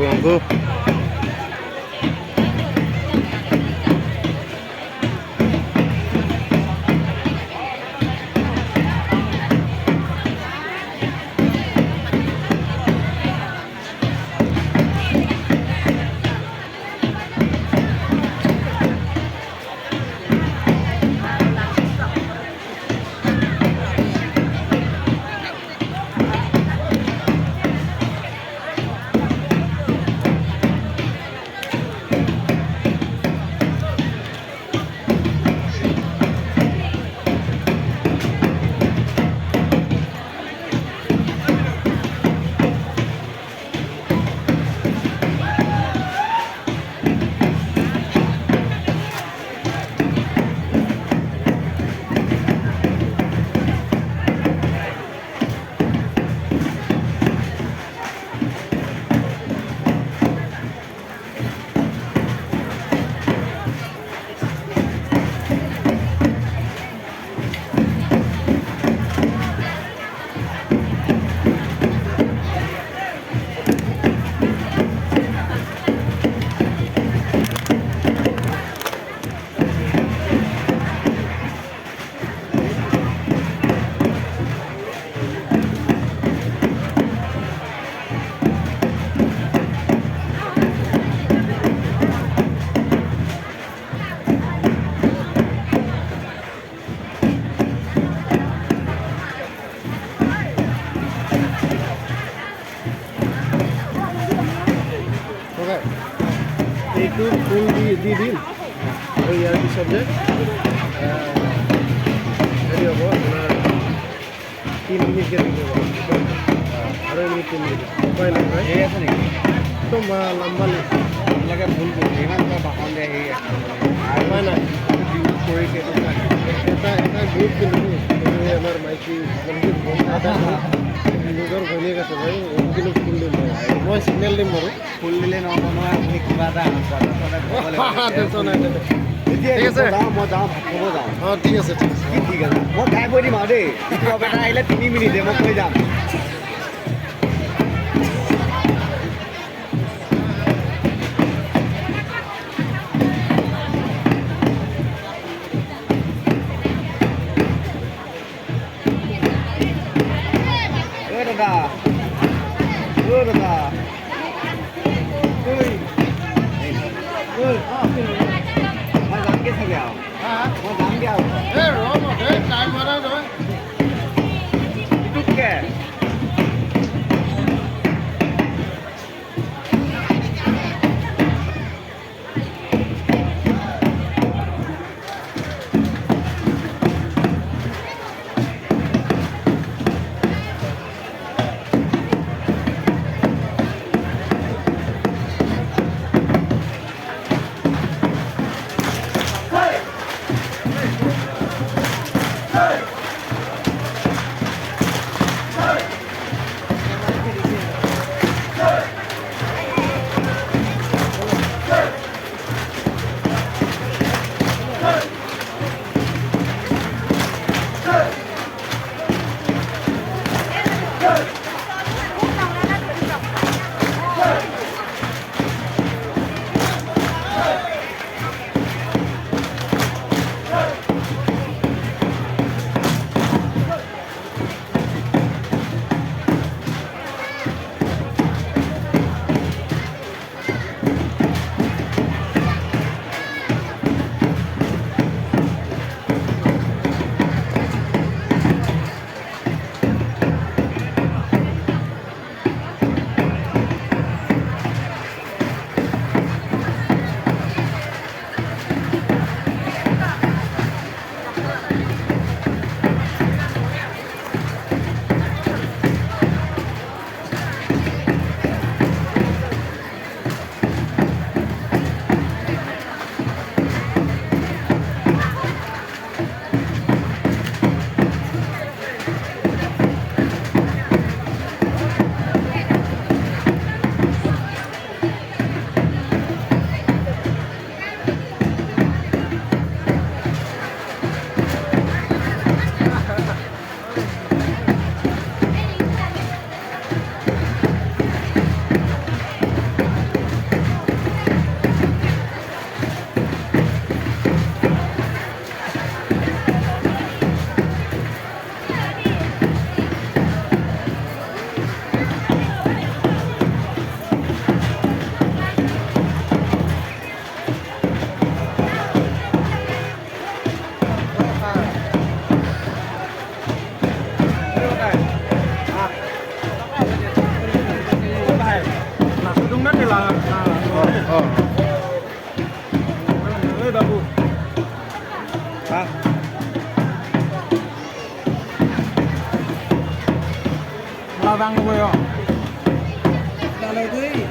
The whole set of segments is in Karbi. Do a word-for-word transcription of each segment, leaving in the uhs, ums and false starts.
Go, go. Okay. এইটো ফুল দি, দি দিম আৰু ইয়াৰ পিছত যে, আহ, হেৰি হ'ব, আপোনাৰ তিন মিনিট গেপ দিব। আৰু এনে কিনি দিব। উপায় নাই, ভাই। এই আছে নেকি? একদম, আহ, লম্বা লিষ্ট। আপোনালোকে ভুল কৰিছে, ইমান কিয় বাহন দিয়ে, হেৰি আছে। আৰু উপায় নাই। ডিউটি কৰিছে, এইটো উপায় নাই। এটা, এটা গ্ৰুপ কিন্তু দেই, এই আমাৰ মাইকী, মানে কি, এটা গ্ৰুপ, নিজৰ ভনীয়েক আছে, ভাই, এইটো কিন্তু ফুল দিম, ভাই। মই চিগনেল দিম বাৰু। ফুল দিলে নহ'ব নহয়, আপুনি কিবা এটা আনচাৰ, আনচাৰ এটা ক'ব লাগিব। টেনশ্যন নাই, টেনশ্যন নাই। এতিয়া ঠিক আছে। মই যাওঁ, মই যাওঁ, ভাত খাব যাওঁ। অ, ঠিক আছে, ঠিক আছে। কি ঠিক আছে? মই খাই বৈ দিম আৰু দেই। এইটো অপেনা আহিলে তিনি মিনিটে মই কৈ যাম। Oi, দাদা। Oi, দাদা। Oi. Oi. মই যামগে চাগে আৰু। হা? মই যামগে আৰু। এ, ৰ, ৰ, এ, টাইম হোৱা নাই নহয়। ইটোতকে। Labang lo yo. Lalo.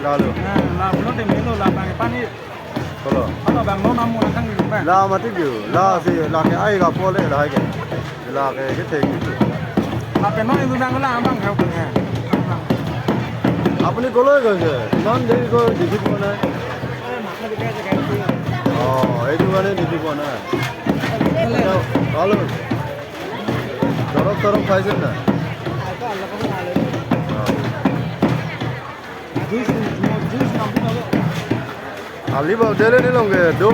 Lalo. Nah, labang lo, temi lo, labang pani. Kolo. Ano bang lo namu nangkang di rumah. La mati ju. La si la ke ai ga pole la ke. La ke ke thek. Apa no itu bang la bang kau punya. Apuni kolo ke? Non deri ko dikhi pona. Oh, এইটো কাৰণে dikhi pona. Hello. Dorok torok khaise na? Ali ba dele ni long ke do.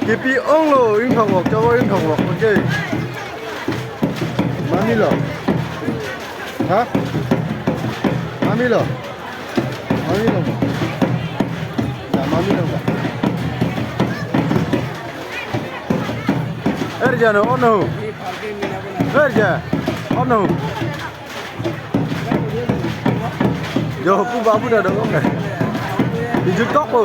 Kipi ong lo, ingthong wok, chawa ingthong wok, okay. Mami lo. Ha? Mami lo. Mami lo. Ya, mami lo. Er jano, ono. Er ja. Ono. Jo, pu babu da dong. Bijut kok po.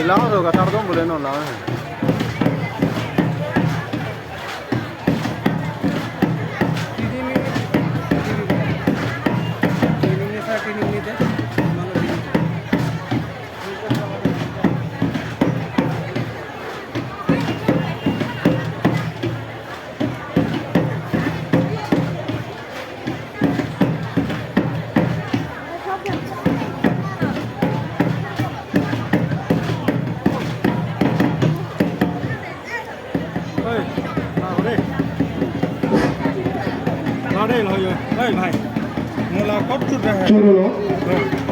Lao do, katar dong boleh no lao. Oi, lao de. Lao de, lao yo. Oi, bhai. Mola kot tu dah. Cholo lo.